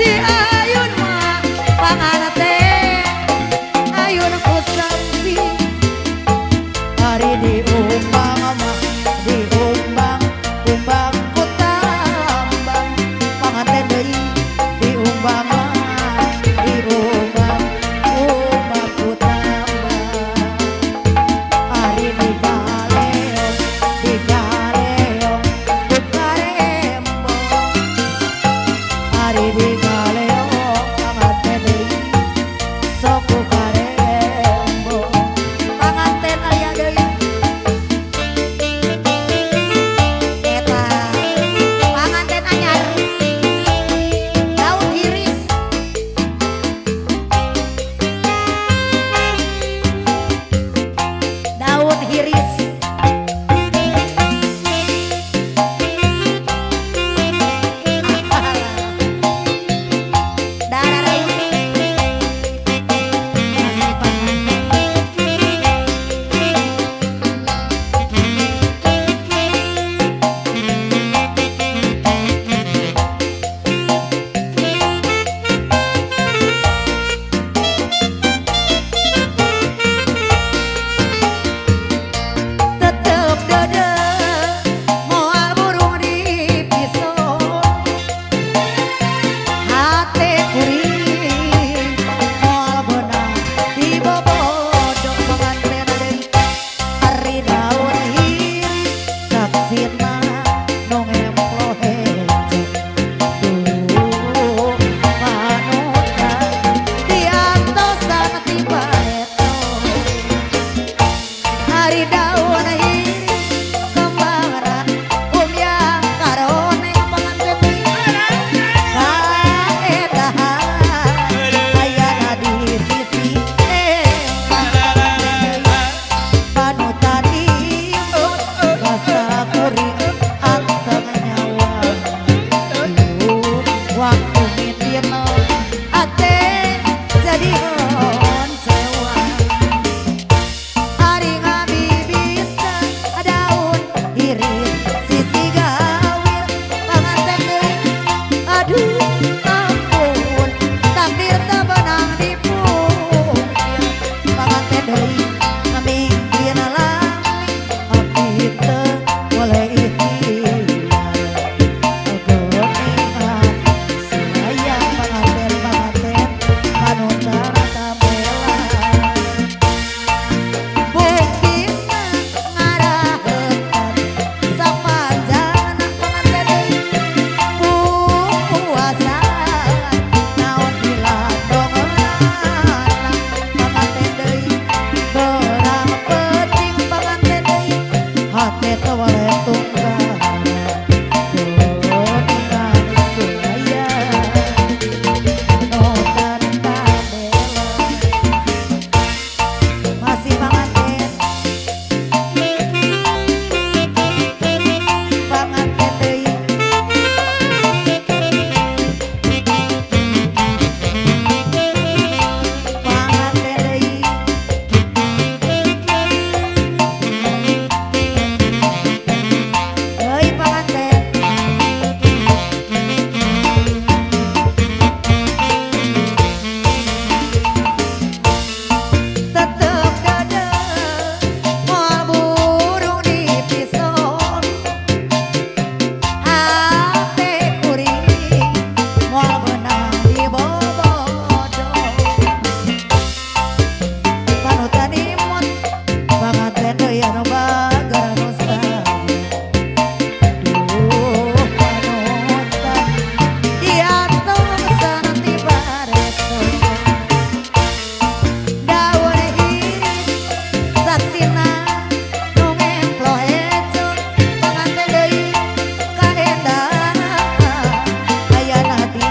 Di ayun mah panganten ayun ku samping. Ari diumbang mah diumbang, umbang ku tambang. Panganten deui diumbang mah diumbang, umbang ku tambang. Ari digaleong, digaleong ku karembo. Ari digaleong panganten deui sok ku karembo. Panganten aya deui. Eta panganten anyar daun hiris. Daun hiris. Darah masih panganten. Tetep dede moal burung di pison. Hate kuring moal beunang dibobodo. Panganten deui. Ari daun hiris saksina nu ngemplo hejo. Duh panutan diantosan ti bareto. Ari daun hiris kembangna umyang karoneng. Panganten deui kaendahan ayana di sisi empang. Panutan imut basa kuring anteng nyawa. Duh waktu mitina ate jadi honcewa. Ari ngabibitan daun hiris sisi gawir. Panganten deui. Aduh ampun takdir teu beunang dipungkir. Panganten deui mingkin lami abdi teu boleh ikhtiar. Geuningan sulaya panganten panganten panutan tabela. Buktina ngarahetan sapanjangna. Panganten deui puasa naon dilandonganna. Panganten deui berang penting. Panganten deui hate teu boleh tunggal. Geuningan sulaya panutan tabela. Masih panganten. Panganten deui. Panganten deui. Deui panganten. Tetep dede moal burung di pison. Hate kuring moal beunang dibobodo. Panutan imut panganten deui anu bager anu sayang. Duh panutan diantosan ti bareto. Daun hiris saksina nu ngemplo hejo. Panganten deui kaendahan ayana di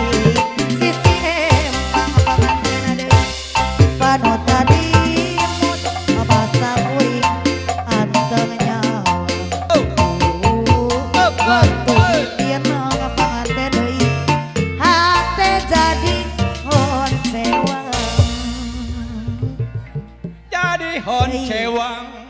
sisi empang. Panganten deui panutan imut basa kuring anteng nyawa. Duh waktu mitina panganten deui hate jadi honcewang. Jadi honcewang.